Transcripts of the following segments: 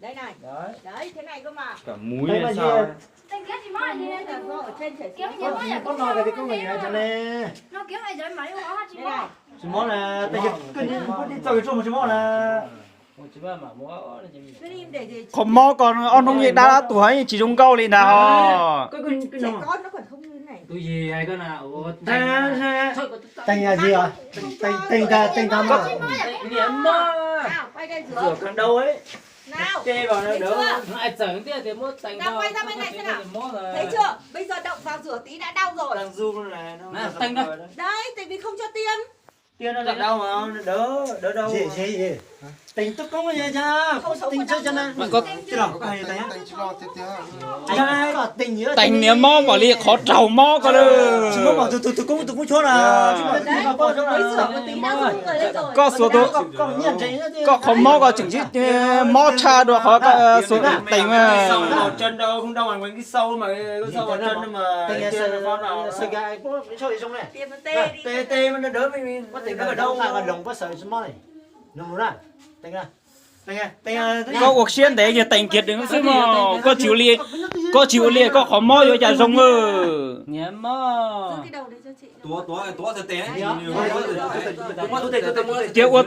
Đấy này. Đấy. Đấy, thế này cơ mà. Cả múi này sao ấy. Tsis mob no koj tij koob nws nyob cov ne. Tsis mob na, tes koj tij txaus yuav tshuaj mus tsis mob na. Qhov mob ko ob hnub yeej dab dab tuag yeej tsis zoo nkauj li ntag ho. Tees, tees, tees tag, tees tag mas. Rửa khăn đâu ấy. Chê vào nó đỡ. Ai txawm tias tias muab tees Nào, tau, quay ra bên này xem nào. Mob rồi. Thấy chưa? Bây giờ động vào rửa tí đã đau rồi. Đang run này, nó Nào, đang tees đây. Đấy, tại vì không cho tiêm. Tiêm nó đau mà, nó đỡ, đỡ đau. Dễ, dễ, dễ. Tees tub koob ya cha, tees tso cha na. Tees niag mob npaum li qhov raug mob ko lawm. Tsis mob mas tus tus koob tus koob tshuab na. Koj xuas tus, koj qhov mob ko tseem tsis mob tshaj dua qhov koj xuas tees mas. Koj ua siab ntev yog tees kiag deev xwb mas, koj tsis ua li, koj tsis ua li koj qhov mob yuav cas zoo. Ces ua twj ywm xwb tsis ua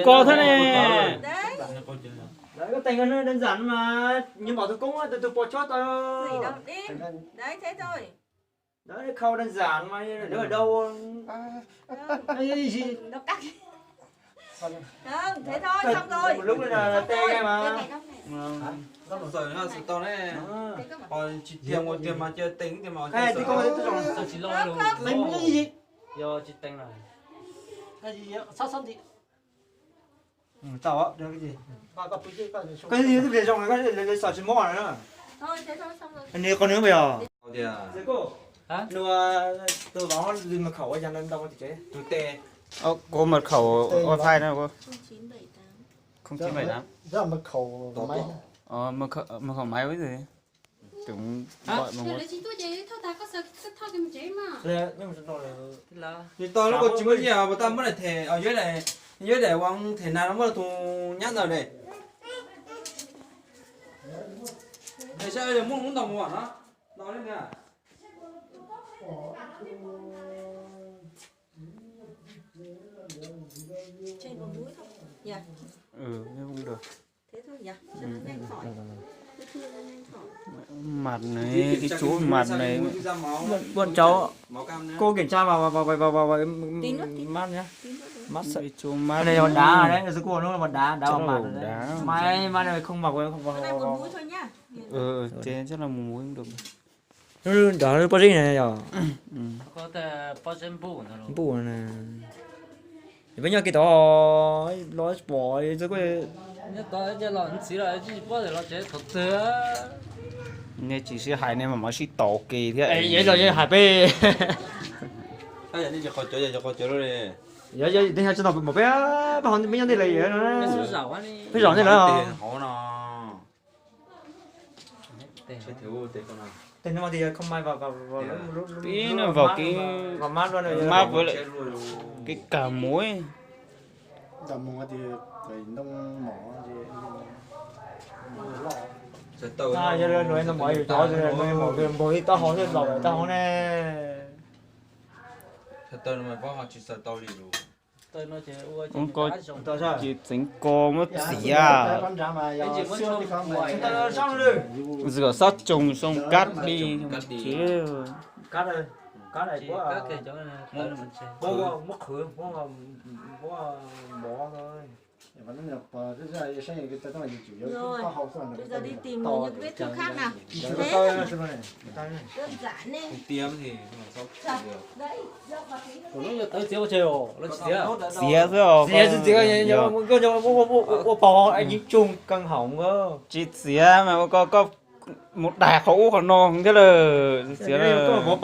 ko thiab ne. Koj tees đơn giản mà, nws npaum tus koob tus tus pos tshab tau. Khâu đơn giản mà, đỡ đau. Thế thôi, xong rồi. Một lúc nữa là tê ngay mà. Txawm no xwm tau ne, ho tsis tiag ua tiag mas cia tees tiag mas. Tsis tees lawm. Tau, koj twb pliag zoo, koj xav tsis mob na. Nws qhov nws yog. Nws tus vauv mật khẩu ua cas đau đau tim tsev? Tus tes. Ơ, có mật khẩu wifi nữa không? Không chín bảy tám. Mật khẩu máy. Ờ, mật khẩu, mật khẩu máy với gì? Tưởng gọi mà. Tsis tau, lawv tsis muaj ces tau, tsis muaj ces tau, tau muab daim thẻ, yuav daim, yuav daim ua thẻ na, muab tus nyab ntawd ne. Saib muab muab ntaus mus no, ntaus li na. Thế thôi nhỉ? Cho nó nhanh khỏi. Cứ thưa nó nhanh khỏi. Mặt này, cái chỗ mặt này. Bọn, bọn cháu, cô kiểm tra vào, vào, vào, vào, vào, vào, Tí nước, tí nước, mắt nhá. Tí nước. Mắt sợi chỗ mắt. Cái này là đá đấy, sư cô nó là đá, đá vào mặt đấy. Đá. Mai, mai này không vào, không vào, Cái này vào, vào mũi thôi nhá. Ừ, thế chắc là mùa muối cũng được. Nws nrov nws pob zeb ne yog. Npuj ne. Peb nyob kiag tod los pom txog kuj. Nej tsis sib hais nej mam sib tau ke thiab. Yog yog hais peb. Yog nej tsis qhov cov, yog qhov cov li. Yog yog nej tsis tau mos peb, peb ho peb nyob ntej lawm. Peb zaum ntej lawm. Tej no mas tias koj mai, pib no vaum kev, mab kev kag mus. Yog hluas no mos yus cov, npog li taub hau thiab los taub hau ne. Ua ko ces txeev ko muab txiav. Zim kom xob tsoos zoo kab di. Txiav xwb os. Ua pog yeej tsoog keej haum. Tsis txiav mas ua ko koj mus daig qhov ub qhov no thiab lawm, tsis txiav lawm.